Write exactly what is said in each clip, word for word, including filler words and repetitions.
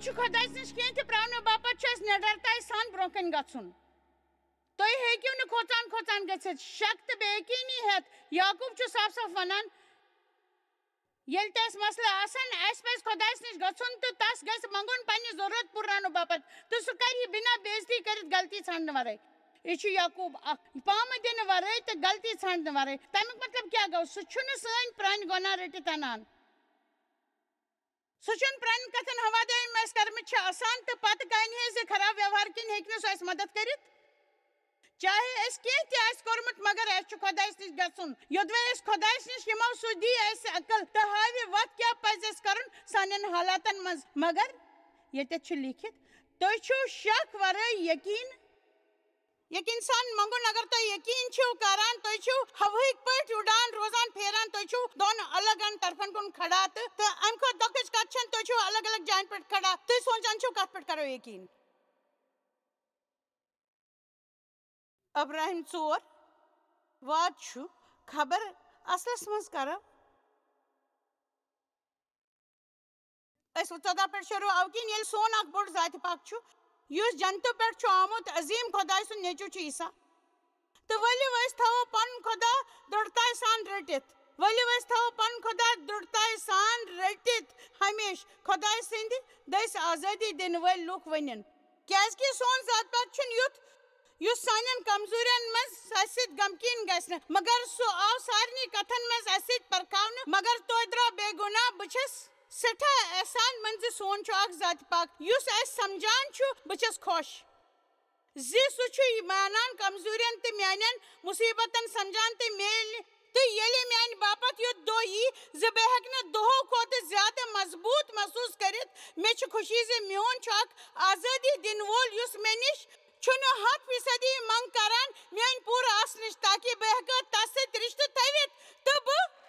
چھُ خۄدایَس نِش کینٛہہ تہِ پرٛاونہٕ باپتھ چھُ اَسہِ نِڈرتایہِ سان برٛونٛہہ کَنہِ گژھُن۔ تُہۍ ہیٚکِو نہٕ کھۄژان کھۄژان گٔژھِتھ، شک تہٕ بے یقیٖنی ہٮ۪تھ۔ یعقوب چھُ صاف صاف وَنان، ییٚلہِ تہِ اَسہِ مسلہٕ آسَن، اَسہِ پَزِ خۄدایَس نِش گژھُن تہٕ تَس گژھِ منٛگُن پنٛنہِ ضروٗرت پوٗرناونہٕ باپتھ، تہٕ سُہ کَرِ یہِ بِنا بے عزتی کٔرِتھ غلطی ژھانٛڈنہٕ وَرٲے۔ یہِ چھُ یعقوب اَکھ، پامہٕ دِنہٕ وَرٲے تہٕ غلطی ژھانٛڈنہٕ وَرٲے۔ تَمیُک مطلب کیٛاہ گوٚو؟ سُہ چھُنہٕ سٲنۍ پرٛانہِ گۄناہ رٔٹِتھ اَنان۔ سُہ چھُنہٕ پرٛانٮ۪ن کَتھَن ہوا دِوان، یِم اَسہِ کَرمٕتۍ چھِ آسان، تہٕ پَتہٕ کَنہِ ہٕنٛزِ خراب ویوہار کِنۍ ہیٚکہِ نہٕ سُہ اَسہِ مدد کٔرِتھ۔ چاہے أسۍ کینٛہہ تہِ آسہِ کوٚرمُت، مگر اَسہِ چھُ خۄدایَس نِش گژھُن۔ یوٚدوَے أسۍ خۄدایَس نِش یِمو، سُہ دِیہِ اَسہِ عقل تہٕ ہاوِ وَتھ کیٛاہ پَزِ اَسہِ کَرُن سانٮ۪ن حالاتَن منٛز۔ مگر ییٚتٮ۪تھ چھُ لیٖکھِتھ، "تُہۍ چھِو شک وَرٲے یقیٖن۔" یقیٖن سان منٛگُن، اگر تُہۍ یقیٖن چھِو کران، تُہۍ چھِو ہوہٕکۍ پٲٹھۍ اُڈان روزان، پھیران، تُہۍ چھِو دۄن الگن طرفن کُن کھڑا تہٕ، تہٕ اَمہِ کھۄتہٕ دۄکھٕچ کَتھ چھَنہٕ، تُہۍ چھِو الگ الگ جاین پٮ۪ٹھ کھڑا، تُہۍ سونٛچان چھِو کَتھ پٮ۪ٹھ کرو یقیٖن؟ ابراہیم ژور واد چھُ، خبر اصلس منٛز کرو۔ أسۍ ژۄداہ پٮ۪ٹھ شروع، اَوٕ کِنۍ ییٚلہِ سون اکھ بوٚڑ ذاتِ پاک چھُ، یُس جنتہٕ پٮ۪ٹھ چھُ آمُت، عظیٖم خۄداے سُنٛد نیٚچوٗ چھُ عیسیٰ۔ تہٕ ؤلِو أسۍ تھاوو پنُن خۄدا دٕرڑتایہِ سان رٔٹِتھ۔ ؤلِو أسۍ تھاوو پنُن خۄدا دٕرڑتایہِ سان رٔٹِتھ ہمیشہٕ خۄداے سٕنٛدِ دٔسۍ آزٲدی دِنہٕ وٲلۍ لُکھ ؤنِن۔ کیازِ کہِ سون ذات پات چھُنہٕ یُتھ، یُس سانٮ۪ن کمزوٗرٮ۪ن منٛز اَسہِ سۭتۍ غمکیٖن گژھِ نہٕ، مگر سُہ آو سارنٕے کتھن منٛز اَسہِ سۭتۍ پرکھاونہٕ، مگر توتہِ درٛاو بے گۄناہ۔ بہٕ چھَس سٮ۪ٹھاہ احسان منٛد زِ سون چھُ اکھ ذاتِ پاک، یُس اَسہِ سمجھان چھُ۔ بہٕ چھَس خۄش زِ سُہ چھُ یہِ مانان، کمزوٗرٮ۪ن تہٕ میانٮ۪ن مُصیٖبتن سمجھان، تہٕ میلہِ، تہٕ ییٚلہِ میانہِ باپتھ یُتھ دۄہ یی زِ بہٕ ہیٚکہٕ نہٕ دۄہو کھۄتہٕ زیادٕ مضبوٗط محسوٗس کٔرِتھ، مےٚ چھِ خوشی زِ میون چھُ اکھ آزٲدی دِنہٕ وول، یُس مےٚ نِش چھُنہٕ ہتھ فیصدی منٛگ کران میٲنۍ پوٗرٕ آسنٕچ، تاکہِ بہٕ ہیٚکہٕ تس سۭتۍ رشتہٕ تھٲوِتھ تہٕ بہٕ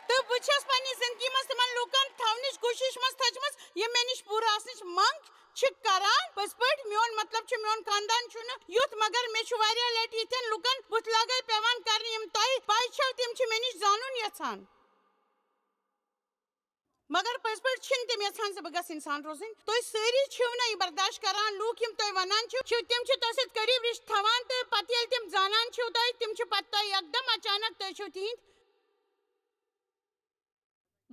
تہٕ بہٕ چھَس پننہِ زندگی منٛز تِمن لوٗکن تھاونٕچ کوٗشش منٛز تھٔچمٕژ، یِم مےٚ نِش پوٗرٕ آسنٕچ منٛگ چھِ کران۔ پٔزۍ پٲٹھۍ، میون مطلب چھُ، میون خاندان چھُنہٕ یُتھ، مگر مےٚ چھُ واریاہ لٹہِ یِتھٮ۪ن لوٗکن بُتھ لگٲے پٮ۪وان کرنہِ، یِم تۄہہِ پَے چھَو، تِم چھِ مےٚ نِش زانُن یژھان۔ مگر پٔزۍ پٲٹھۍ چھِنہٕ تِم یژھان زِ بہٕ گژھٕ انسان روزٕنۍ۔ تُہۍ سٲری چھِو نہ یہِ برداشت کران، لوٗکھ یِم تۄہہِ ونان چھِو، چھِو، تِم چھِ تۄہہِ سۭتۍ قریب رشتہٕ تھاوان، تہٕ پتہٕ ییٚلہِ تِم زانان چھِو تۄہہِ، تِم چھِ پتہٕ تۄہہِ یکدم اچانک، تُہۍ چھِو تِہنٛدۍ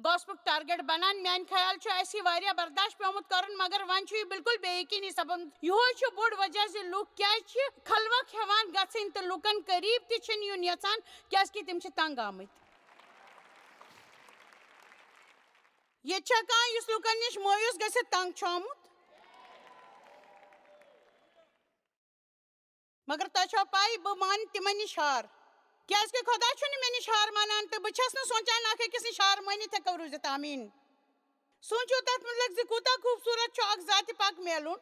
گوسپک ٹارگٹ بنان۔ میانہِ خیال چھُ اَسہِ یہِ واریاہ برداشت پیومُت کرُن، مگر وۄنۍ چھُ یہِ بالکل بے یقینی سپدمُت۔ یِہوے چھُ بوٚڑ وجہ زِ لوٗکھ کیازِ چھِ خلوہ کھٮ۪وان گژھٕنۍ تہٕ لوٗکن قریب تہِ چھِنہٕ یُن یژھان، کیازِ کہِ تِم چھِ تنگ آمٕتۍ۔ ییٚتہِ چھا کانٛہہ یُس لوٗکن نِش مایوس گٔژھِتھ تنگ چھُ آمُت؟ مگر تۄہہِ چھو پَے، بہٕ مانہٕ تِمن نِش ہار، کیازِ کہِ خۄدا چھُنہٕ مےٚ نِش ہار مانان، تہٕ بہٕ چھَس نہٕ سونٛچان اکھ أکِس نِش ہار مٲنِتھ ہٮ۪کو روٗزِتھ۔ آمیٖن۔ سوٗنٛچِو تَتھ مُتعلِق زِ کوٗتاہ خوٗبصوٗرت چھُ اکھ ذاتِ پاک میلُن،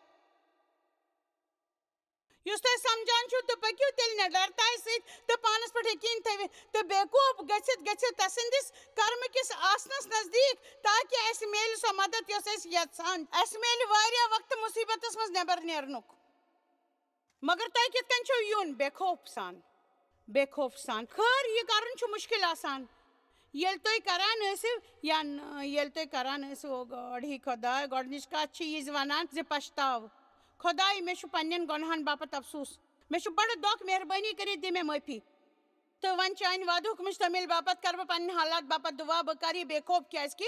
یُس تۄہہِ سمجھان چھُو، تہٕ پٔکِو تیٚلہِ نِڈرتایہِ سۭتۍ تہٕ پانَس پٮ۪ٹھ یقیٖن تھٲوِتھ تہٕ بے خوف گٔژھِتھ، گٔژھِتھ تَسٕنٛدِس کرمہٕ کِس آسنَس نزدیٖک، تاکہِ اَسہِ میلہِ سۄ مدد یۄس أسۍ یژھان۔ اَسہِ میلہِ واریاہ وقتہٕ مُصیٖبتَس منٛز نٮ۪بر نیرنُک۔ مگر تۄہہِ کِتھ کٔنۍ چھُو یُن؟ بے خوف سان۔ بے خوف سان۔ خٲر، یہِ کرُن چھُ مُشکِل آسان۔ ییٚلہِ تُہۍ کران ٲسِو، یا نہٕ، ییٚلہِ تُہۍ کران ٲسِو، او گاڈ، ہے خۄداے، گۄڈٕنِچ کتھ چھِ یہِ زِ ونان زِ پچھتاو۔ خۄداے، مےٚ چھُ پننٮ۪ن گۄناہن باپتھ افسوٗس۔ مےٚ چھُ بڑٕ دۄکھ، مہربٲنی کٔرِتھ دِ مےٚ معٲفی۔ تہٕ وۄنۍ چانہِ وعدٕ حُکمٕچ تعمیٖل باپتھ کرٕ بہٕ پننہِ حالات باپتھ دُعا۔ بہٕ کرٕ یہِ بے خوف، کیازِ کہِ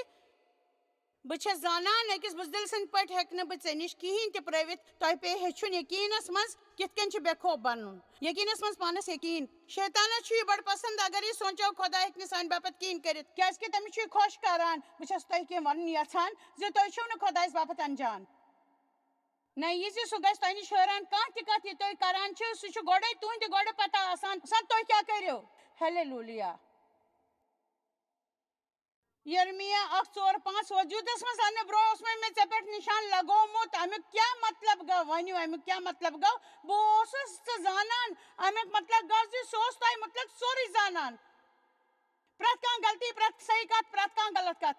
بہٕ چھَس زانان، أکِس بُزدِل سٕنٛدۍ پٲٹھۍ ہیٚکہٕ نہٕ بہٕ ژےٚ نِش کِہیٖنۍ تہِ پرٛٲوِتھ۔ تۄہہِ پیٚیہِ ہیٚچھُن یقیٖنَس منٛز کِتھ کٔنۍ چھُ بے خوف بَنُن۔ یقیٖنَس منٛز پانَس یقیٖن۔ شیطانَس چھُ یہِ بَڑٕ پَسنٛد، اگر یہِ سونٛچو، خۄدا ہیٚکہِ نہٕ سانہِ باپَتھ کِہیٖنۍ کٔرِتھ، کیٛازِکہِ تٔمِس چھُ یہِ خۄش کَران۔ بہٕ چھَس تۄہہِ کینٛہہ وَنُن یَژھان زِ تُہۍ چھِو نہٕ خۄدایَس باپَتھ اَنجان۔ نہ یہِ زِ سُہ گژھِ تۄہہِ نِش حٲران۔ کانٛہہ تہِ کَتھ یہِ تُہۍ کَران چھِو، سُہ چھُ گۄڈَے تُہٕنٛدِ گۄڈٕ پَتہ آسان، آسان تُہۍ کیٛاہ کٔرِو۔ ہلیلوٗیا۔ یرمیا اکھ ژور پانٛژھ، وجوٗدس منٛز اننہٕ برونٛہہ اوس مےٚ، مےٚ ژےٚ پٮ۪ٹھ نشان لگومُت۔ امیُک کیٛاہ مطلب گوٚو؟ ؤنِو، امیُک کیٛاہ مطلب گوٚو؟ بہٕ اوسُس ژٕ زانان۔ امیُک مطلب گوٚو زِ سُہ اوس تۄہہِ مُتعلق سورُے زانان۔ پرٛٮ۪تھ کانٛہہ غلطی، پرٛٮ۪تھ صحیح کتھ، پرٛٮ۪تھ کانٛہہ غلط کتھ۔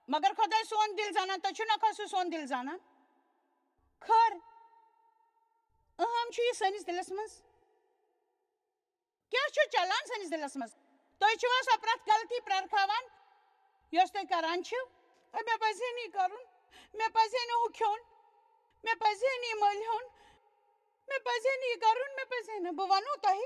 مگر خۄداے سون دِل زانان، تُہۍ چھِو نا خۄداے سون دِل زانان؟ خٲر، اہم چھُ یہِ سٲنِس دِلس منٛز۔ کیٛاہ چھُ چلان سٲنِس دِلس منٛز؟ تُہۍ چھِوا سۄ پرٛٮ۪تھ غلطی پرٛرکھاوان، یۄس تُہۍ کران چھِو؟ اے، مےٚ پزِ ہے نہٕ یہِ کرُن۔ مےٚ پزِ ہے نہٕ ہُہ کھیوٚن، مےٚ پزِ ہے نہٕ یہِ مٔلۍ ہیوٚن، مےٚ پزِ ہے نہٕ یہِ کرُن، مےٚ پزِ ہے نہٕ، بہٕ ونو تۄہہِ۔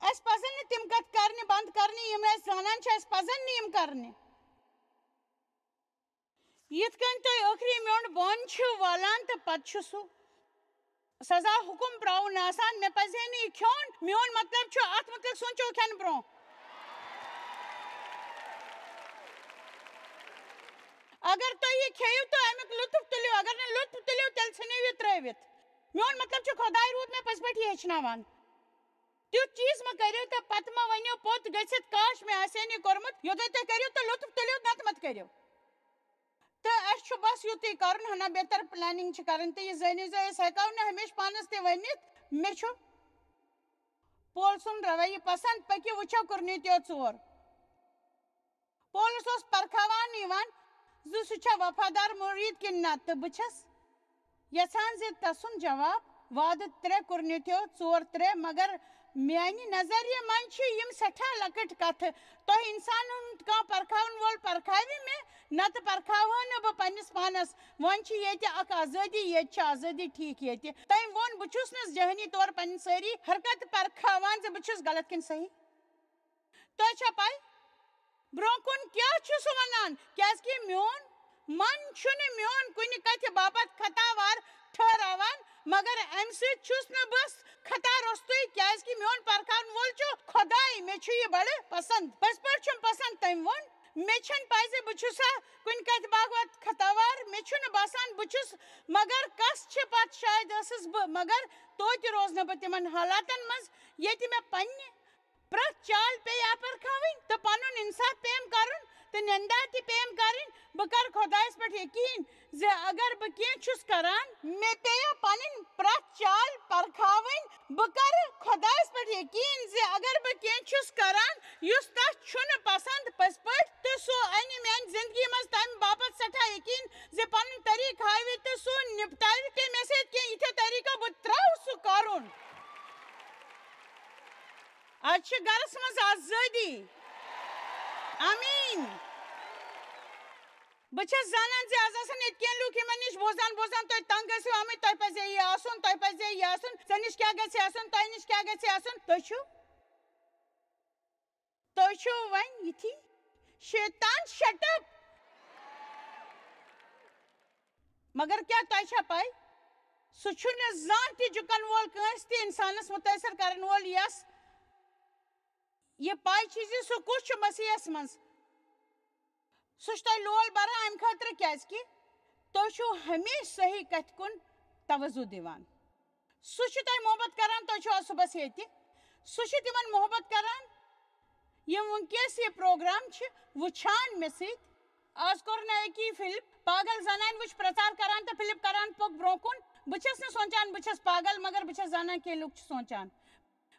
اسہِ پزن نہٕ تِم کتھٕ کرنہِ بند کرنہِ، یِم نہٕ أسۍ زانان چھِ، اسہِ پزن نہٕ یِم کرنہِ۔ یِتھ کٔنۍ تُہۍ ٲخری میوٚنٛڈ بۄن چھِو والان تہٕ پتہٕ چھُ سُہ سزا حُکم پراوُن آسان، مےٚ پزِ ہے نہٕ یہِ کھیوٚن۔ میون مطلب چھُ، اتھ مُتعلق سونٛچو کھٮ۪نہٕ برونٛہہ۔ اگر تُہۍ یہِ کھیٚیِو تہٕ امیُک لطف تُلِو، اگر نہٕ لطف تُلِو، تیٚلہِ ژھٕنِو یہِ ترٲوِتھ۔ میون مطلب چھُ، خۄداے روٗد مےٚ پٔزۍ پٲٹھۍ یہِ ہیٚچھناوان۔ تیُتھ چیٖز مہ کٔرِو تہٕ پتہٕ مہ ؤنِو پوٚت گٔژھِتھ، "کاش مےٚ آسہِ ہے نہٕ یہِ کوٚرمُت"، یوٚتام تُہۍ کٔرِو تہٕ لطف تُلِو، نتہٕ مت کٔرِو۔ تہٕ اَسہِ چھُ بس یُتُے کرُن، ہنا بہتر planning چھِ کرٕنۍ۔ تہٕ یہِ زٲنِو زِ أسۍ ہٮ۪کو نہٕ ہمیشہِ پانس تہِ ؤنِتھ، مےٚ چھُ پول سُنٛد رویہِ پسند، پٔکِو وٕچھو کُرنیٖتیو ژور۔ پولس اوس پرکھاوان یِوان زِ سُہ چھا وفادار مُریٖد کِنہٕ نہ، تہٕ بہٕ چھَس یژھان زِ تسُنٛد جواب وعدٕ ترٛےٚ کُرنیٖتیو ژور ترٛےٚ، مگر میانہِ نظریہِ منٛز چھِ یِم سٮ۪ٹھاہ لۄکٕٹۍ کتھٕ۔ تۄہہِ انسان ہُنٛد کانٛہہ پرکھاون وول پرکھاوِ مےٚ، نتہٕ پرکھاوہا نہٕ بہٕ پننِس پانس۔ وۄنۍ چھِ ییٚتہِ اکھ آزٲدی، ییٚتہِ چھِ آزٲدی ٹھیٖک ییٚتہِ۔ تٔمۍ ووٚن، بہٕ چھُس نہٕ ذہنی طور پنٕنۍ سٲری حرکت پرکھاوان زِ بہٕ چھُس غلط کِنہٕ صحیح۔ تۄہہِ چھا پَے؟ برونٛہہ کُن کیٛاہ چھُ سُہ وَنان؟ کیٛازِکہِ میون من چھُنہٕ میون کُنہِ کَتھِ باپتھ خطاوار ٹھٔہراوان، مگر اَمہِ سۭتۍ چھُس نہٕ بہٕ خطا روٚستُے، کیٛازِکہِ میون پرکھاون وول چھُ خۄداے، مےٚ چھُ یہِ بَڑٕ پسنٛد۔ پٔزۍ پٲٹھۍ چھُم پسنٛد، تٔمۍ ووٚن۔ مےٚ چھَنہٕ پَے زِ بہٕ چھُسا کُنہِ کَتھِ باپتھ خطاوار، مےٚ چھُنہٕ باسان بہٕ چھُس، مگر کَس چھِ پَتھ، شاید ٲسٕس بہٕ، مگر توتہِ روزٕ نہٕ بہٕ تِمَن حالاتَن منٛز، ییٚتہِ مےٚ پنٛنہِ پرٛٮ۪تھ چال پیٚیہِ اپرکھاوٕنۍ تہٕ پنُن انصاف پیٚیم کرُن تہٕ نِندا تہِ پیٚیم کرٕنۍ۔ بہٕ کرٕ خۄدایس پٮ۪ٹھ یقیٖن زِ اگر بہٕ کینٛہہ چھُس کران، مےٚ پیٚیہِ پنٕنۍ پرٛٮ۪تھ چال پرکھاوٕنۍ۔ بہٕ کرٕ خۄدایس پٮ۪ٹھ یقیٖن زِ اگر بہٕ کینٛہہ چھُس کران، یُس تس چھُنہٕ پسند پٔزۍ پٲٹھۍ، تہٕ سُہ انہِ میانہِ زندگی منٛز تمہِ باپتھ سٮ۪ٹھاہ یقیٖن زِ پنُن طریٖقہٕ ہاوِ تہٕ سُہ نپٹاوِ تہِ مےٚ سۭتۍ کینٛہہ یِتھے طریٖقو بہٕ ترٛاوٕ سُہ کرُن۔ آز چھِ گرس منٛز آزٲدی۔ آمیٖن۔ بہٕ چھَس زانان زِ آز آسن ییٚتہِ کینٛہہ لوٗکھ یِمن نِش بوزان بوزان تُہۍ تنگ ٲسِو آمٕتۍ، تۄہہِ پزِ ہے یہِ آسُن، تۄہہِ پزِ ہے یہِ آسُن، ژےٚ نِش کیٛاہ گژھِ آسُن، تۄہہِ نِش کیٛاہ گژھِ آسُن، تُہۍ چھِو، تُہۍ چھِو وۄنۍ یِتھی شیطان، shut up۔ مگر کیٛاہ تۄہہِ چھا پَے، سُہ چھُنہٕ زانٛہہ تہِ جُکن وول، کٲنٛسہِ تہِ اِنسانَس مُتٲثِر کَرَن وول، یَس یہِ پَے چھِ زِ سُہ کُس چھُ مسیحَس منٛز۔ سُہ چھُ تۄہہِ لول بَران اَمہِ خٲطرٕ، کیٛازِکہِ تُہۍ چھِو ہمیشہِ صحیح کَتھِ کُن توجہ دِوان۔ سُہ چھُ تۄہہِ محبت کَران، تُہۍ چھِو آز صُبحَس ییٚتہِ۔ سُہ چھُ تِمَن محبت کَران، یِم وٕنکیٚس یہِ پروگرام چھِ وٕچھان مےٚ سۭتۍ۔ آز کوٚر نہ أکی فلپ پاگل زنانہِ وٕچھ پرچار کران تہٕ فلپ کران پوٚک برونٛہہ کُن۔ بہٕ چھَس نہٕ سونٛچان بہٕ چھَس پاگل، مگر بہٕ چھَس زانان کینٛہہ لُکھ چھِ سونٛچان۔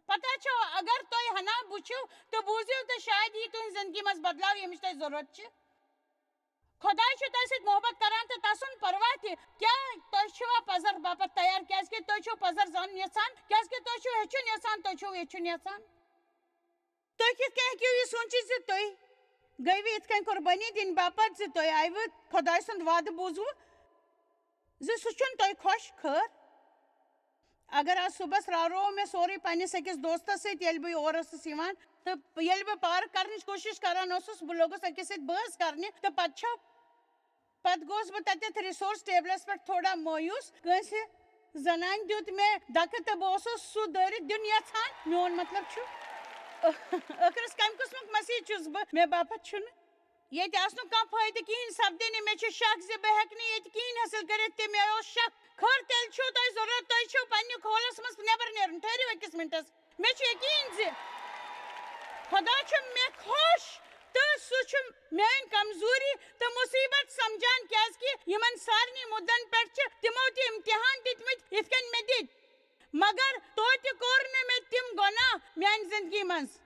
پتہ چھو، اگر تُہۍ ہنا وٕچھِو تہٕ بوٗزِو تہٕ شاید یی تُہنٛزِ زندگی منٛز بدلاو، ییٚمِچ تۄہہِ ضروٗرت چھِ۔ خۄداے چھُ تۄہہِ سۭتۍ محبت کران تہٕ تسُنٛد پرواہ تہِ۔ کیٛاہ تۄہہِ چھُوا پزر باپتھ تیار؟ کیٛازِکہِ تُہۍ چھِو پزر زانُن یژھان، کیٛازِکہِ تُہۍ چھِو ہیٚچھُن یژھان، تُہۍ چھِو ہیٚچھُن یژھان۔ تُہۍ کِتھ کٔنۍ ہیٚکِو یہِ سوٗنٛچِتھ زِ تُہۍ گٔیوٕ یِتھ کٔنۍ قۄربٲنی دِنہٕ باپتھ زِ تُہۍ آیوٕ خۄداے سُنٛد وعدٕ بوٗزوٕ زِ سُہ چھُنہٕ تۄہہِ خۄش؟ خٲر، اگر آز صُبحس راوروو مےٚ سورُے پنٛنِس أکِس دوستَس سۭتۍ، ییٚلہِ بہٕ یور ٲسٕس یِوان، تہٕ ییٚلہِ بہٕ پارک کرنٕچ کوٗشِش کران اوسُس، بہٕ لوٚگُس أکِس سۭتۍ بحث کرنہِ، تہٕ پتہٕ چھَو پتہٕ گوس بہٕ تتٮ۪تھ ریسورس ٹیبلس پٮ۪ٹھ تھوڑا مایوس۔ کٲنٛسہِ زنانہِ دیُت مےٚ دکہٕ تہٕ بہٕ اوسُس سُہ دٲرِتھ دیُن یژھان۔ میون مطلب چھُ، ٲخرس کمہِ قٕسمُک مسیح چھُس بہٕ؟ مےٚ باپتھ چھُنہٕ ییٚتہِ آسنُک کانٛہہ فٲیدٕ کِہیٖنۍ سپدِ نہٕ۔ مےٚ چھُ شک زِ بہٕ ہٮ۪کہٕ نہٕ ییٚتہِ کِہیٖنۍ حٲصِل کٔرِتھ تہِ مےٚ اوس شک۔ خٲر، تیٚلہِ چھُو تۄہہِ ضروٗرت، تُہۍ چھِو پننہِ کھولس منٛز نٮ۪بر نیرُن۔ ٹھٔہرِو أکِس مِنٹس۔ مےٚ چھُ یقیٖن زِ خۄدا چھُ مےٚ خۄش تہٕ سُہ چھُ میٲنۍ کمزوری تہٕ مُصیبت سمجھان، کیازکہِ یِمن سارنٕے مُدن پٮ۪ٹھ چھِ تِمو تہِ امتحان دِتمٕتۍ، یِتھ کٔنۍ مےٚ دِتۍ، مگر توتہِ کوٚر نہٕ مےٚ تِم گۄناہ میانہِ زندگی منٛز۔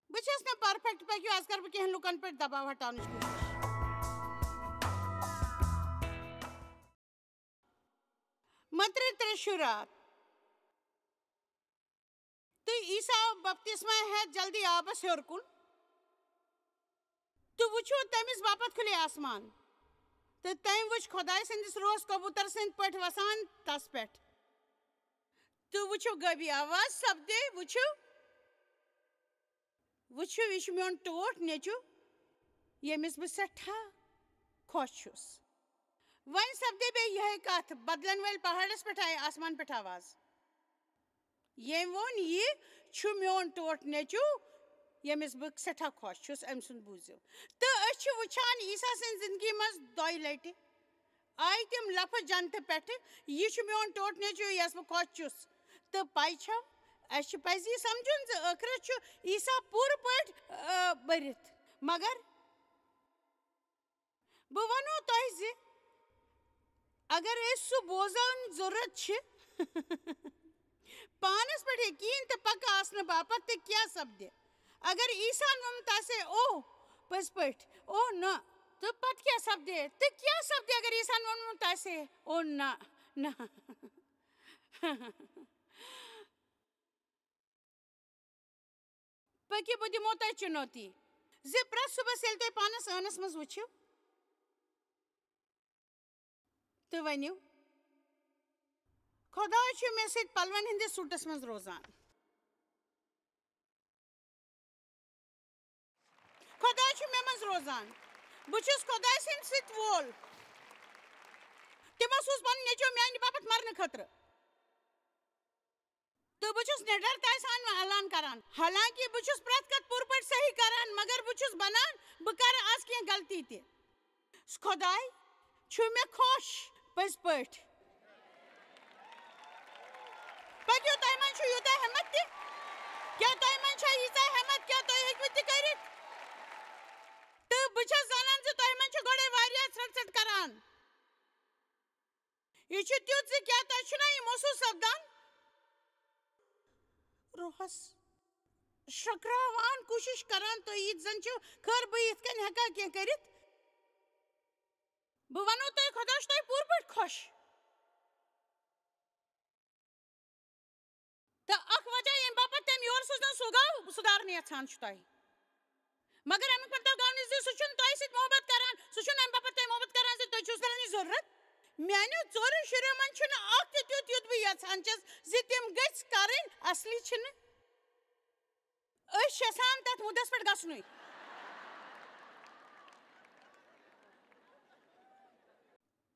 بہٕ چھَس نہٕ پرفیکٹ، پٔکِو، از کَرٕ بہٕ کینٛہہ لُکَن پٮ۪ٹھ دباو ہٹاونٕچ کوٗشِش۔ مترِ ترٛےٚ شُرات۔ تُہۍ عیسیٰ آو بپتسمہ ہٮ۪تھ جلدی آبس ہیوٚر کُن۔ تہٕ وٕچھِو، تٔمِس باپتھ کھُلے آسمان۔ تہٕ تٔمۍ وٕچھ خۄداے سٕنٛدِس روحس کبوٗتر سٕنٛدۍ پٲٹھۍ وسان تس پٮ۪ٹھ۔ تہٕ وٕچھِو، غٲبی آواز سپدے، وٕچھِو، وٕچھِو، یہِ چھُ میون ٹوٹھ نیٚچُو، ییٚمِس بہٕ سٮ۪ٹھاہ خۄش چھُس۔ وۄنۍ سپدے بیٚیہِ یِہے کتھ، بدلن وٲلۍ پہاڑس پٮ۪ٹھ آیہِ آسمان پٮ۪ٹھ آواز۔ ییٚمۍ ووٚن، "یہِ چھُ میون ٹوٹھ نیٚچُو، ییٚمِس بہٕ سٮ۪ٹھاہ خۄش چھُس، أمۍ سُنٛد بوٗزِو۔" تہٕ أسۍ چھِ وٕچھان، عیسیٰ سٕنٛزِ زِندگی منٛز دۄیہِ لٹہِ آیہِ تِم لفظ جنتہٕ پٮ۪ٹھٕ، "یہِ چھُ میون ٹوٹھ نیٚچُو، یَس بہٕ خۄش چھُس۔" تہٕ پَے چھَو، اَسہِ چھُ پَزِ یہِ سَمجھُن زِ ٲخرت چھُ عیسیٰ پوٗرٕ پٲٹھۍ، آ، بٔرِتھ۔ مگر بہٕ وَنو تۄہہِ زِ اگر أسۍ سُہ بوزان ضروٗرت چھِ، پانَس پٮ۪ٹھ یقیٖن تہٕ پَکہٕ آسنہٕ باپتھ تہِ کیٛاہ سپدِ؟ اگر عیسیٰ ہن ووٚنمُت آسہِ ہے، "اوہ، پٔزۍ پٲٹھۍ، اوہ نہ"، تہٕ پتہٕ کیٛاہ سپدِ؟ تہٕ کیٛاہ سپدِ اگر عیسیٰ ہن ووٚنمُت آسہِ ہے، "اوہ نہ، نہ"؟ پٔکِو، بہٕ دِمو تۄہہِ چُنوتی زِ پرٛٮ۪تھ صُبحس ییٚلہِ تُہۍ پانَس ٲنَس منٛز وٕچھِو تہٕ ؤنِو، "خۄداے چھُ مےٚ سۭتۍ پلون ہٕنٛدِس سوٗٹس منٛز روزان۔ خۄداے چھُ مےٚ منٛز روزان۔ بہٕ چھُس خۄداے سٕنٛدِ سۭتۍ وول۔" تِمو سوٗز پنُن نیٚچو میانہِ باپتھ مرنہٕ خٲطرٕ۔ تہٕ بہٕ چھُس نِڈرتایہِ سان اعلان کران، حالانکہِ بہٕ چھُس پرٛٮ۪تھ کتھ پوٗرٕ پٲٹھۍ صحیح کران، مگر بہٕ چھُس بنان، بہٕ کرٕ از کینٛہہ غلطی تہِ۔ خۄداے چھُ مےٚ خۄش، پٔزۍ پٲٹھۍ۔ پٔکِو، تۄہہِ منٛز چھُ یوٗتاہ ہٮ۪مت تہِ؟ کیٛاہ تۄہہِ منٛز چھا ییٖژاہ ہٮ۪مت؟ کیٛاہ تُہۍ ہیٚکِو تہِ کٔرِتھ؟ تہٕ بہٕ چھَس زانان زِ تۄہہِ منٛز چھِ گۄڈَے واریاہ ژھرٛٹھ ژھرٛٹھ کران۔ یہِ چھُ تیُتھ زِ کیٛاہ تۄہہِ چھُنا یہِ محسوٗس سپدان؟ روحس شکراوان، کوٗشِش کران، تُہۍ ییٚتہِ زن چھِو، خٲر بہٕ یِتھ کٔنۍ ہٮ۪کا کینٛہہ کٔرِتھ؟ بہٕ وَنو تۄہہِ، خۄدا چھُ تۄہہِ پوٗرٕ پٲٹھۍ خۄش۔ تہٕ اکھ وجہ ییٚمہِ باپتھ تٔمۍ یور سوٗزنو، سُہ گوٚو سُدھارنہٕ یژھان چھُ تۄہہِ۔ مگر اَمیُک مطلب گوٚو نہٕ زِ سُہ چھُنہٕ تۄہہِ سۭتۍ محبت کران، سُہ چھُنہٕ اَمہِ باپتھ تۄہہِ محبت کران زِ تُہۍ چھِو سُدھرنٕچ ضروٗرت۔ میٛانیو ژورو شُریو منٛز چھُنہٕ اکھ تہِ تیُتھ، یُتھ بہٕ یژھان چھَس زِ تِم گٔژھۍ کرٕنۍ، اصلی چھِنہٕ۔ أسۍ چھِ یژھان تتھ مُدس پٮ۪ٹھ گژھنُے۔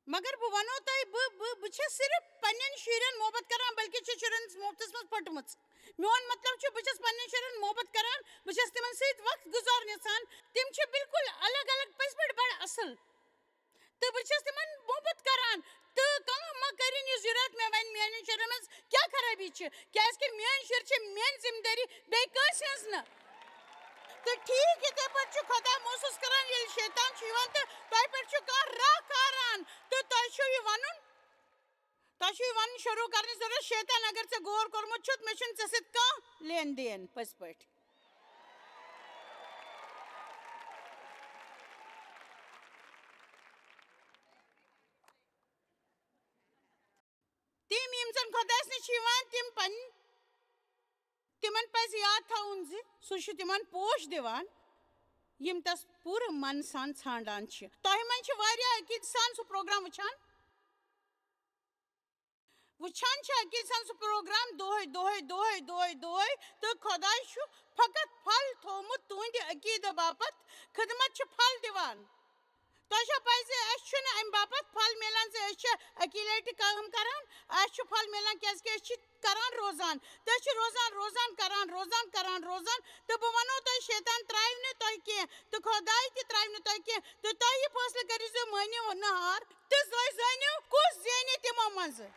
مگر بہٕ ونو تۄہہِ، بہٕ، بہٕ، بہٕ چھَس صرف پننٮ۪ن شُرٮ۪ن محبت کران، بلکہِ چھِ شُرٮ۪ن محبتس منٛز پھٔٹمٕژ۔ میون مطلب چھُ، بہٕ چھَس پننٮ۪ن شُرٮ۪ن محبت کران، بہٕ چھَس تِمن سۭتۍ وقت گُزارُن یژھان۔ تِم چھِ بالکل الگ الگ، پٔزۍ پٲٹھۍ بڑٕ اصل۔ تہٕ بہٕ چھَس تِمن محبت کران۔ تہٕ کانٛہہ مہ کٔرِن یہِ ضروٗرت مےٚ وَنہِ میٛانٮ۪ن شُرٮ۪ن منٛز کیٛاہ خرٲبی چھِ، کیٛازِکہِ میٛٲنۍ شُرۍ چھِ میٛٲنۍ ذمہٕ دٲری، بیٚیہِ کٲنٛسہِ ہٕنٛز نہٕ۔ تہٕ ٹھیٖک یِتھَے پٲٹھۍ چھُ خۄدا محسوٗس کران، ییٚلہِ شیطان چھُ یِوان تہٕ تۄہہِ پٮ۪ٹھ چھُ کانٛہہ راہ کھاران، تہٕ تۄہہِ چھُو یہِ وَنُن، تۄہہِ چھُو یہِ وَنُن شروٗع کرنٕچ ضروٗرت، "شیطان، اگر ژےٚ غور کوٚرمُت چھُتھ، مےٚ چھُنہٕ ژےٚ سۭتۍ کانٛہہ لین دین"، پٔزۍ پٲٹھۍ۔ تِم یِم زن خۄدایس نِش چھِ یِوان، تِم پنٕنۍ، تِمن پزِ یاد تھاوُن زِ سُہ چھُ تِمن پوش دِوان، یِم تس پوٗرٕ من سان ژھانڈان چھِ۔ تۄہہِ منٛز چھِ واریاہ عقیدٕ سان سُہ پروگرام وٕچھان۔ وٕچھان چھِ عقیدٕ سان سُہ پروگرام دۄہے، دۄہے، دۄہے، دۄہے، دۄہے، تہٕ خۄداے چھُ فقط پھل تھوٚومُت تُہنٛدِ عقیدٕ باپتھ۔ خدمت چھِ پھل دِوان۔ تۄہہِ چھا پَے زِ اَسہِ چھُنہٕ اَمہِ باپتھ پھل میلان زِ أسۍ چھِ اَکی لَٹہِ کٲم کران؟ اَسہِ چھُ پھل میلان کیازِ کہِ أسۍ چھِ کران روزان۔ تہٕ أسۍ چھِ روزان، روزان، کران، روزان، کران، روزان۔ تہٕ بہٕ وَنو تۄہہِ، شیطان ترٛاوِ نہٕ تۄہہِ کینٛہہ، تہٕ خۄداے تہِ ترٛاوِ نہٕ تۄہہِ کینٛہہ۔ تہٕ تُہۍ یہِ فٲصلہٕ کٔرِو زِ مٲنِو نہٕ ہار، تہٕ تُہۍ زٲنِو کُس زینہِ تِمو منٛزٕ۔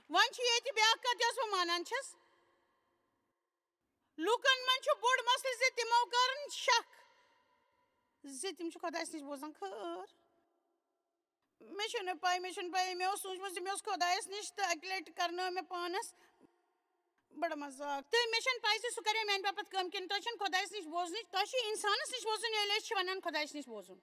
وۄنۍ چھِ ییٚتہِ بیٛاکھ کَتھ، یۄس بہٕ مانان چھَس۔ لوٗکن منٛز چھُ بوٚڑ مسلہٕ زِ تِمو کٔرٕن شک زِ تِم چھِ خۄدایَس نِش بوزان خٲر۔ مےٚ چھُنہٕ پَے، مےٚ چھُنہٕ پَے، مےٚ اوس سوٗنٛچمُت زِ مےٚ اوس خۄدایَس نِش تہٕ اَکہِ لَٹہِ کَرنٲو مےٚ پانَس بڑٕ مذاق۔ تہٕ مےٚ چھَنہٕ پَے زِ سُہ کَرے میٛانہِ باپَتھ کٲم کِنہٕ تۄہہِ چھَنہٕ خۄدایَس نِش بوزنٕچ، تۄہہِ چھُ اِنسانَس نِش بوزُن، ییٚلہِ أسۍ چھِ وَنان خۄدایَس نِش بوزُن۔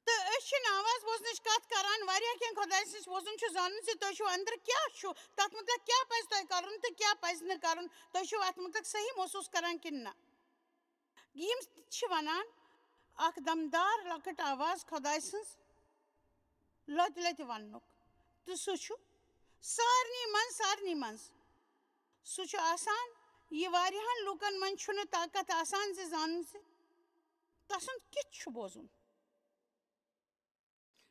تہٕ أسۍ أسۍ چھِنہٕ آواز بوزنٕچ کتھ کران، واریاہ کینٛہہ خۄدایہِ سٕنٛز بوزُن چھُ زانُن زِ تُہۍ چھِو أنٛدرٕ کیٛاہ چھُ، تتھ مُتعلق کیٛاہ پزِ تۄہہِ کرُن تہٕ کیٛاہ پزِ نہٕ کرُن، تُہۍ چھِو اتھ مُتعلق صحیح محسوٗس کران کِنہٕ نہ۔ یِم چھِ ونان، اکھ دمدار لۄکٕٹ آواز خۄدایہِ سٕنٛز لۄتہِ لۄتہِ وننُک، تہٕ سُہ چھُ سارنٕے منٛز، سارنٕے منٛز۔ سُہ چھُ آسان، یہِ واریاہن لوٗکن منٛز چھُنہٕ طاقت آسان زِ زانُن زِ تسُنٛد کِتھ چھُ بوزُن۔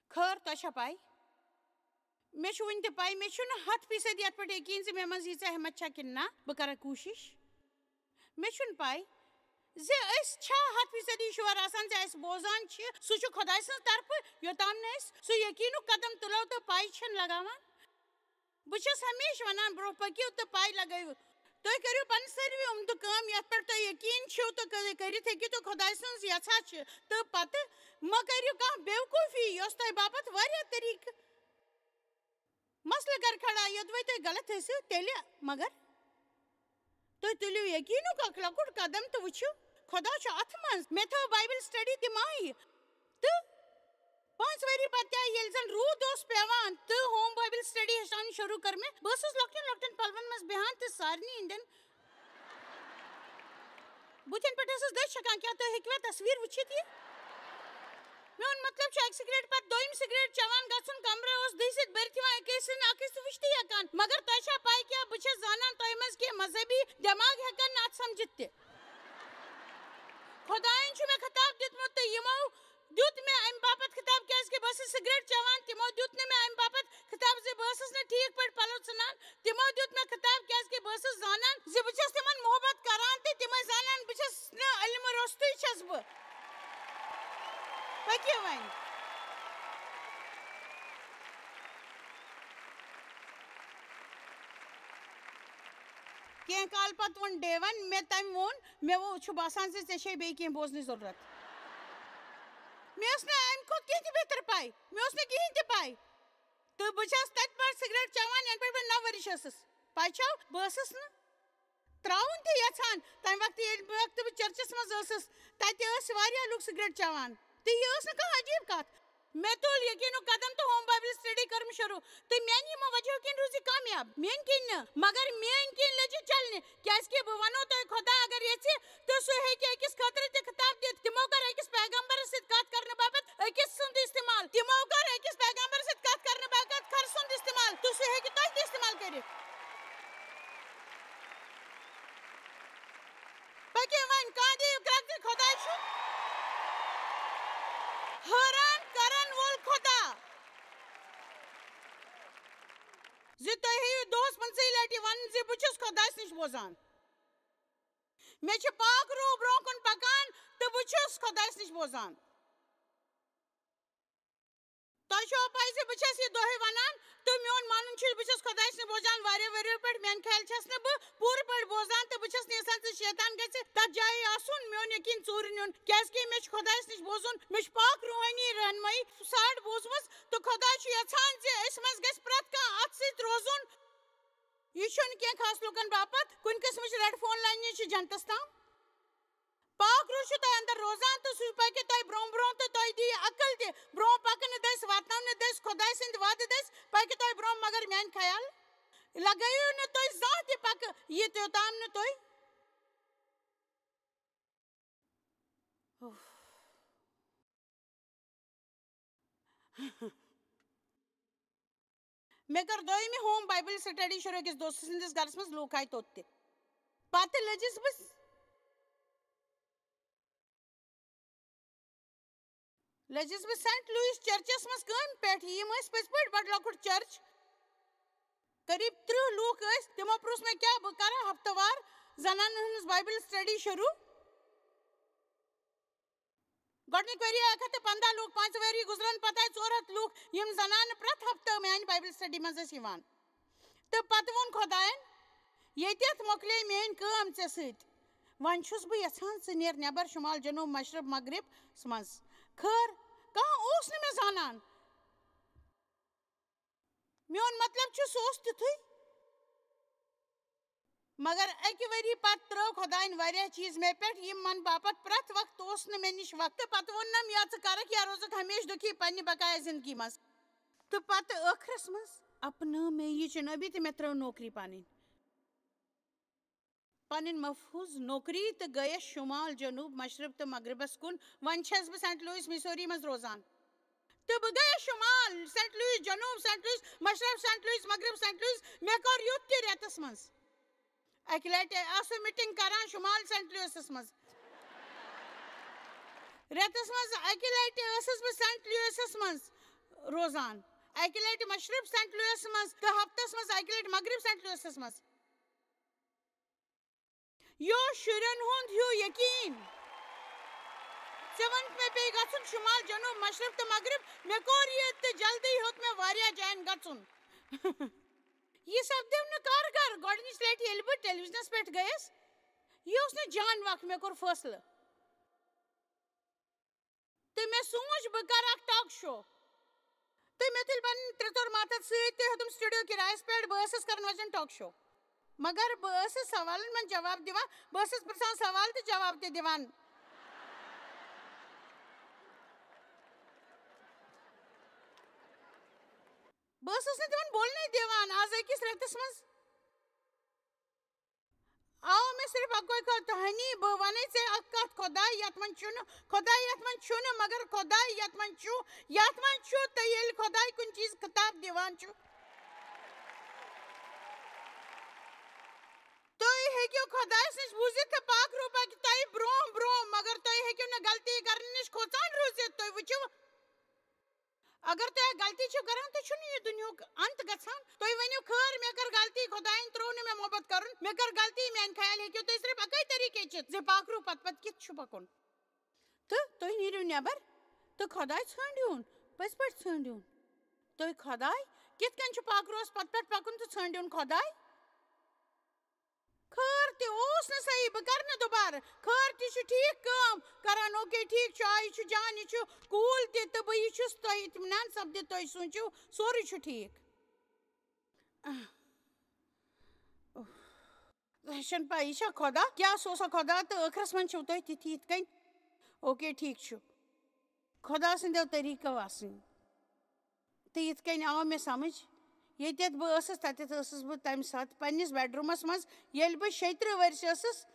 خٲر، تۄہہِ چھا پَے؟ مےٚ چھُ وُنہِ تہِ پَے، مےٚ چھُنہٕ ہَتھ فیٖصد یَتھ پٮ۪ٹھ یقیٖن زِ مےٚ منٛز ییٖژاہ ہٮ۪مَتھ چھا کِنہٕ نہ، بہٕ کَرٕ کوٗشِش۔ مےٚ چھُنہٕ پَے زِ أسۍ چھا ہَتھ فیٖصد یہِ شور آسان زِ اَسہِ بوزان چھِ، سُہ چھُ خۄداے سٕنٛز طرفہٕ، یوٚتام نہٕ أسۍ سُہ یقیٖنُک قدم تُلو تہٕ پَے چھِنہٕ لگاوان۔ بہٕ چھَس ہمیشہِ وَنان، برٛونٛہہ پٔکِو تہٕ پَے لَگٲیِو۔ تُہۍ کٔرِو پَنٕنۍ سٲروِی عُمدٕ کٲم، یَتھ پٮ۪ٹھ تُہۍ یقیٖن چھِو تہٕ کٔرِتھ ہیٚکِو تہٕ خۄداے سٕنٛز یَژھان چھِ۔ تہٕ پَتہٕ مہ کٔرِو کانٛہہ بیوقوٗفی، یۄس تۄہہِ باپتھ واریاہ طریٖقہٕ مسلہٕ کَرِ کھڑا۔ یوٚدوَے تُہۍ غلط ٲسِو، تیٚلہِ مگر تُہۍ تُلِو یقیٖنُک اکھ لۄکُٹ قدم تہٕ وٕچھِو، خۄدا چھُ اَتھ منٛز۔ مےٚ تھٲو بایبل سٹڈی تہِ مایہِ۔ تہٕ پانٛژھ ؤری پتہٕ تہِ، ییٚلہِ زن روٗد اوس پٮ۪وان تہٕ ہوم بایبل سٹڈی ہیٚچھناوٕنۍ شروٗع کٔر مےٚ، بہٕ ٲسٕس لۄکٹٮ۪ن لۄکٹٮ۪ن پلون منٛز بیٚہان تہٕ سارنٕے ہٕنٛدٮ۪ن بُتھٮ۪ن پٮ۪ٹھ ٲسٕس دٔچھ ہٮ۪کان۔ کیٛاہ تُہۍ ہیٚکِوا تصویر وٕچھِتھ یہِ؟ میون مطلب چھُ، اکہِ سگریٹ پتہٕ دوٚیِم سگریٹ چٮ۪وان گژھُن، کمرٕ اوس دٕہہِ سۭتۍ بٔرِتھ یِوان، أکۍ ٲسۍ نہٕ اکھ أکِس تہِ وٕچھتھٕے ہٮ۪کان۔ مگر تۄہہِ چھا پَے کیٛاہ؟ بہٕ چھَس زانان تۄہہِ منٛز کینٛہہ مذہبی دٮ۪ماغ ہٮ۪کَن نہٕ اَتھ سمجھِتھ تہِ۔ خۄدایَن چھُ مےٚ خطاب دیُتمُت تہٕ یِمو دیُت مےٚ اَمہِ باپتھ خطاب، کیٛازِکہِ بہٕ ٲسٕس سگریٹ چٮ۪وان۔ تِمو دیُت نہٕ مےٚ اَمہِ باپتھ خطاب زِ بہٕ ٲسٕس نہٕ ٹھیٖک پٲٹھۍ پَلو ژھٕنان۔ تِمو دیُت مےٚ خطاب، کیٛازِکہِ بہٕ ٲسٕس زانان زِ بہٕ چھَس تِمَن محبت کران تہٕ تِم ٲسۍ زانان بہٕ چھَس نہٕ علمہٕ روٚستُے چھَس بہٕ۔ پٔکِو وۄنۍ۔ کینٛہہ کال پتہٕ ووٚن ڈیون، مےٚ تٔمۍ ووٚن، مےٚ ووٚن، چھُ باسان زِ ژےٚ چھے بیٚیہِ کینٛہہ بوزنٕچ ضروٗرت۔ مےٚ ٲس نہٕ اَمہِ کھۄتہٕ کینٛہہ تہِ بہتر پَے، مےٚ اوس نہٕ کِہیٖنۍ تہِ پَے۔ تہٕ بہٕ چھَس تَتہِ پٮ۪ٹھ سگریٹ چٮ۪وان، یَنہٕ پٮ۪ٹھ بہٕ نَو ؤرِش ٲسٕس۔ پَے چھَو، بہٕ ٲسٕس نہٕ ترٛاوُن تہِ یَژھان۔ تَمہِ وقتہٕ، ییٚلہِ وقتہٕ بہٕ چرچَس منٛز ٲسٕس، تَتہِ ٲسۍ واریاہ لُکھ سگریٹ چٮ۪وان۔ تہٕ یہِ ٲس نہٕ کانٛہہ عجیٖب کَتھ۔ مےٚ تُل یقیٖنُک قدم تہٕ ہوم بایبل سٹڈی کٔرٕم شروٗع۔ تہٕ میٛانہِ یِمو وجہو کِنۍ روٗز یہِ کامیاب۔ میٛٲنۍ کِنۍ نہٕ، مگر میٛٲنۍ کِنۍ لٔج یہِ چلنہِ۔ کیٛازِکہِ بہٕ وَنو تۄہہِ، خۄدا اگر ییٚژھِ، تہٕ سُہ ہیٚکہِ أکِس خٲطرٕ تہِ خطاب دِتھ۔ تِمو کٔر أکِس پیغمبرس سۭتۍ کَتھ کرنہٕ باپتھ أکِس سُنٛد استعمال۔ تِمو کٔر أکِس پیغمبر سۭتۍ کتھ کرنہٕ باپتھ خر سُنٛد استعمال، تہٕ سُہ ہیٚکہِ تۄہہِ تہِ استعمال کٔرِتھ۔ پٔکِو وۄنۍ، کانٛہہ دِیِو کرٛٮ۪کھ زِ خۄداے چھُ حٲران کرن وول خۄدا۔ زِ تُہۍ ہیٚیِو دۄہس پٕنٛژٕہہِ لٹہِ ونُن زِ بہٕ چھُس خۄدایس نِش بوزان۔ مےٚ چھِ پاک روح برونٛہہ کُن پکان تہٕ بہٕ چھُس خۄدایس نِش بوزان۔ تۄہہِ چھو پَے زِ بہٕ چھَس یہِ دۄہے وَنان، تہٕ میون مانُن چھُ، بہٕ چھَس خۄدایَس نِش بوزان واریاہ ؤرِیو پٮ۪ٹھ۔ میانہِ خیال چھَس نہٕ بہٕ پوٗرٕ پٲٹھۍ بوزان، تہٕ بہٕ چھَس نہٕ یَژھان زِ شیطان گژھِ تَتھ جایہِ آسُن، میون یقیٖن ژوٗرِ نیُن، کیٛازِکہِ مےٚ چھُ خۄدایَس نِش بوزُن، مےٚ چھُ پاک روحٲنی رہنمٲیی ساڑ بوٗزمٕژ، تہٕ خۄداے چھُ یَژھان زِ أسۍ منٛز گژھِ پرٛٮ۪تھ کانٛہہ اَتھ سۭتۍ روزُن۔ یہِ چھُنہٕ کینٛہہ خاص لوٗکَن باپتھ، کُنہِ قٕسمٕچ ریڈ فون لاینہِ چھِ جنتَس تام۔ پاک روح چھُ تۄہہِ اندر روزان تہٕ سُہ پَکہِ تۄہہِ برونٛہہ برونٛہہ تہٕ تۄہہِ دِیہِ عقل تہِ برونٛہہ پَکنہٕ دٔسۍ، واتناونہٕ دٔسۍ، خۄداے سٕنٛدِ وعدٕ دٔسۍ پَکہِ تۄہہِ برونٛہہ۔ مگر میانہِ خیال لگٲیِو نہٕ تُہۍ زانٛہہ تہِ پَکہٕ یہِ توٚتام نہٕ تُہۍ۔ اُف۔ مےٚ کٔر دوٚیمہِ ہوم بایبل سٹڈی شروع أکِس دوستہٕ سٕنٛدِس گرس منٛز، لوٗکھ آیہِ توٚت تہِ۔ پتہٕ لٔجِس بہٕ، لٔجِس بہٕ سینٹ لوئس چرچس منٛز کامہِ پٮ۪ٹھ۔ یِم ٲسۍ پٔزۍ پٲٹھۍ بڑٕ لۄکُٹ چرچ، قریب ترٕٛہ لوٗکھ ٲسۍ۔ تِمو پرُژھ مےٚ، کیٛاہ بہٕ کرٕ ہفتہٕ وار زنانن ہٕنٛز بایبل سٹڈی شروع؟ گۄڈٕنِکۍ ؤری اَکھ ہَتھ تہٕ پنٛداہ لوٗکھ، پانٛژِ ؤری گُزرن پتہٕ آیہِ ژور ہَتھ لوٗکھ، یِم زنانہٕ پرٛٮ۪تھ ہفتہٕ میانہِ بایبل سٹڈی منٛز ٲسۍ یِوان۔ تہٕ پتہٕ ووٚن خۄدایَن، ییٚتٮ۪تھ مۄکلے میٲنۍ کٲم ژےٚ سۭتۍ۔ وۄنۍ چھُس بہٕ یژھان ژٕ نیر نٮ۪بر شمال، جنوب، مشرق، مغربس منٛز۔ خٲر، کانٛہہ اوس نہٕ مےٚ زانان۔ میون مطلب چھُ، سُہ اوس تیُتھُے۔ مگر اَکہِ ؤری پتہٕ ترٲو خۄدایَن واریاہ چیٖز مےٚ پٮ۪ٹھ، یِمن باپتھ پرٛٮ۪تھ وقتہٕ اوس نہٕ مےٚ نِش وقت۔ تہٕ پتہٕ ووٚننم، یا ژٕ کرکھ یا روزکھ ہمیشہٕ دُکھی پننہِ بقایا زندگی منٛز۔ تہٕ پتہٕ ٲخرس منٛز اپنٲو مےٚ یہِ جنٲبی تہٕ مےٚ ترٲو نوکری پنٕنۍ۔ پنٕنۍ محفوظ نوکری تہٕ گٔیَس شمال، جنوب، مشرق تہٕ مغربس کُن۔ وۄنۍ چھَس بہٕ سینٹ لوئس، مسوری منٛز روزان۔ تہٕ بہٕ گٔیَس شمال سینٹ لوئس، جنوب سینٹ لوئس، مشرق سینٹ لوئس، مغرب سینٹ لوئس۔ مےٚ کوٚر یُتھ تہِ رٮ۪تس منٛز۔ اَکہِ لَٹہِ ٲسٕس میٖٹِنٛگ کران شُمال سینٹ لوئسَس منٛز۔ رٮ۪تَس منٛز اَکہِ لَٹہِ ٲسٕس بہٕ سینٹ لوئسَس منٛز روزان۔ اَکہِ لَٹہِ مشرق سینٹ لوئسَس منٛز تہٕ ہفتَس منٛز اَکہِ لَٹہِ مغرب سینٹ لوئسَس منٛز۔ یہِ اوس شُرٮ۪ن ہُنٛد ہیوٗ یقیٖن۔ ژےٚ ووٚنُتھ مےٚ پیٚیہِ گژھُن شُمال، جنوب، مشرق تہٕ مغرب۔ مےٚ کوٚر یہِ تہٕ جلدی ہیوٚت مےٚ واریاہ جایَن گژھُن۔ یہِ سپدیو نہٕ کارگر۔ گۄڈٕنِچ لٹہِ ییٚلہِ بہٕ ٹیلیویژنس پٮ۪ٹھ گٔیَس، یہِ اوس نہٕ جان وق، مےٚ کوٚر فٲصلہٕ۔ تہٕ مےٚ سوٗنٛچ، بہٕ کرٕ اکھ ٹاک شو۔ تہٕ مےٚ تُلۍ پنٕنۍ ترٛےٚ ژور ماتحت سۭتۍ تہٕ ہیوٚتُم سٹوڈیو کرایس پٮ۪ٹھ۔ بہٕ ٲسٕس کران وۄزن ٹاک شو، مگر بہٕ ٲسٕس سوالن منٛز جواب دِوان۔ بہٕ ٲسٕس پرژھان سوال تہٕ جواب تہِ دِوان۔ بہٕ ٲسٕس نہٕ تِمن بولنٕے دِوان۔ آز أکِس رٮ۪تس منٛز آو مےٚ صرف اکوے کتھ، تہنی، بہٕ ونے ژےٚ اکھ کتھ، خۄداے یتھ منٛز چھُنہٕ، خۄداے یتھ منٛز چھُنہٕ، مگر خۄداے یتھ منٛز چھُ، یتھ منٛز چھُ۔ تہٕ ییٚلہِ خۄداے کُنہِ چیٖز خطاب دِوان چھُ، تُہۍ ہیٚکِو خۄداے سٕنٛز بوٗزِتھ تہٕ پاک روٗپا کہِ تۄہہِ برونٛہہ برونٛہہ، مگر تُہۍ ہیٚکِو نہٕ غلطی کرنہٕ نِش کھوژان روٗزِتھ۔ تُہۍ وٕچھِو، اگر تُہۍ اکھ غلطی چھِو کران، تُہۍ چھُو نہٕ یہِ دُنیاہُک انت گژھان۔ تُہۍ ؤنِو، "خٲر، مےٚ کٔر غلطی، خۄدایَن ترٛوو نہٕ مےٚ محبت کرُن، مےٚ کٔر غلطی، میٛانہِ خیال ہیٚکِو تُہۍ صرف اَکٕے طریٖقہٕ ہیٚچھِتھ زِ پاک روح پتہٕ پتہٕ کِتھ چھُ پَکُن۔" تہٕ تُہۍ نیٖرِو نٮ۪بر تہٕ خۄداے ژھٲنٛڈِوُن۔ پٔزۍ پٲٹھۍ ژھٲنٛڈِوُن۔ تُہۍ خۄداے کِتھ کٔنۍ چھُ پاک روحس پتہٕ پٮ۪ٹھ پَکُن تہٕ ژھٲنٛڈِوُن خۄداے؟ خٲر تہِ اوس نہٕ صحیح، بہٕ کرٕ نہٕ دُبارٕ۔ خٲر تہِ چھُ ٹھیٖک، کٲم کران، اوکے، ٹھیٖک چھُ، آ، یہِ چھُ جان، یہِ چھُ کوٗل تہِ، تہٕ بہٕ یہِ چھُس تۄہہِ اطمینان سپدِتھ، تُہۍ سوٗنٛچِو، سورُے چھُ ٹھیٖک۔ آہ، اوہ۔ تۄہہِ چھَنہٕ پَے، یہِ چھا خۄدا؟ کیٛاہ سُہ اوسا خۄدا؟ تہٕ ٲخرَس منٛز چھِو تُہۍ تِتھی یِتھ کٔنۍ۔ اوکے، ٹھیٖک چھُ۔ خۄدا سٕنٛدیو طریٖقو آسٕنۍ۔ تہٕ یِتھ کٔنۍ آو مےٚ سمجھ، ییٚتٮ۪تھ بہٕ ٲسٕس، تَتٮ۪تھ ٲسٕس بہٕ تَمہِ ساتہٕ پنٛنِس بیڈروٗمَس منٛز۔ ییٚلہِ بہٕ شیٚیہِ تٕرٛہ ؤرِش ٲسٕس،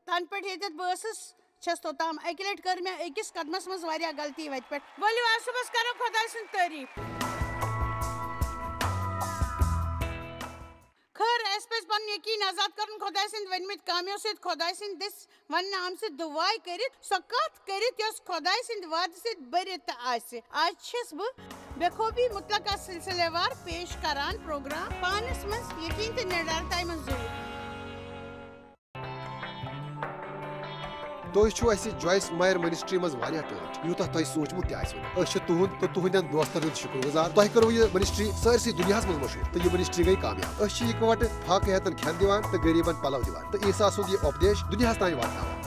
تَنہٕ پٮ۪ٹھ ییٚتٮ۪تھ بہٕ ٲسٕس، چھَس توٚتام اَکہِ لَٹہِ کٔر مےٚ أکِس قدمَس منٛز واریاہ غلطی وَتہِ پٮ۪ٹھ۔ ؤلِو، آز صُبحَس کَرو خۄداے سٕنٛز تعٲریٖف۔ خٲر، اَسہِ پَزِ پَنُن یقیٖن آزاد کَرُن خۄداے سٕنٛدِ ؤنمٕتۍ کامیو سۭتۍ، خۄداے سٕنٛدِ دٔسۍ وننہٕ آمژِ دُعایہِ کٔرِتھ، سۄ کتھ کٔرِتھ یۄس خۄداے سٕنٛدِ وعدٕ سۭتۍ بٔرِتھ آسہِ۔ آز چھَس بہٕ بے خوبی مطلقہ سلسلے وار پیش کران پروگرام پانس منٛز یقین تہٕ نڈرتاے منٛز ظہور۔ تُہۍ چھِو اَسہِ جویس مایر منسٹری منٛز واریاہ ٹٲٹھۍ، یوٗتاہ تۄہہِ سوٗنٛچمُت تہِ آسہِ نہٕ۔ أسۍ چھِ تُہُنٛد تہٕ تُہنٛدٮ۪ن دوستن ہُنٛد شُکر گُزار۔ تۄہہِ کٔروٕ یہِ منسٹری سٲرسٕے دُنیاہس منٛز مشہوٗر تہٕ یہِ منسٹری گٔے کامیاب۔ أسۍ چھِ اِکہٕ وٹہٕ فاقہٕ ہیتن کھٮ۪ن دِوان تہٕ غریبن پلو دِوان۔ تہٕ عیسیٰ سُنٛد یہِ اُپدیش دُنیاہَس تام واتناوان۔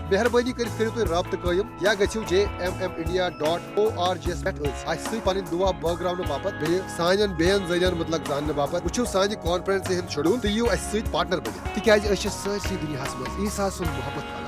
مہربٲنی کٔرِتھ کٔرِو تُہۍ رابطہٕ قٲیِم یا گٔژھِو J M M India dot O R G یَس پٮ۪ٹھ أتھۍ اَسہِ سۭتۍ پنٕنۍ دُعا بٲگراونہٕ باپتھ، بیٚیہِ سانٮ۪ن بیٚین ذٔریعن مُتلق زاننہٕ باپتھ۔ وٕچھِو سانہِ کانفرنسہِ ہُنٛد شیڈول تہٕ یِیِو اَسہِ سۭتۍ پارٹنر بٔنِتھ، تِکیازِ أسۍ چھِ سٲرسٕے دُنیاہَس منٛز عیسیٰ سُنٛد محبت پھٔہلاوان۔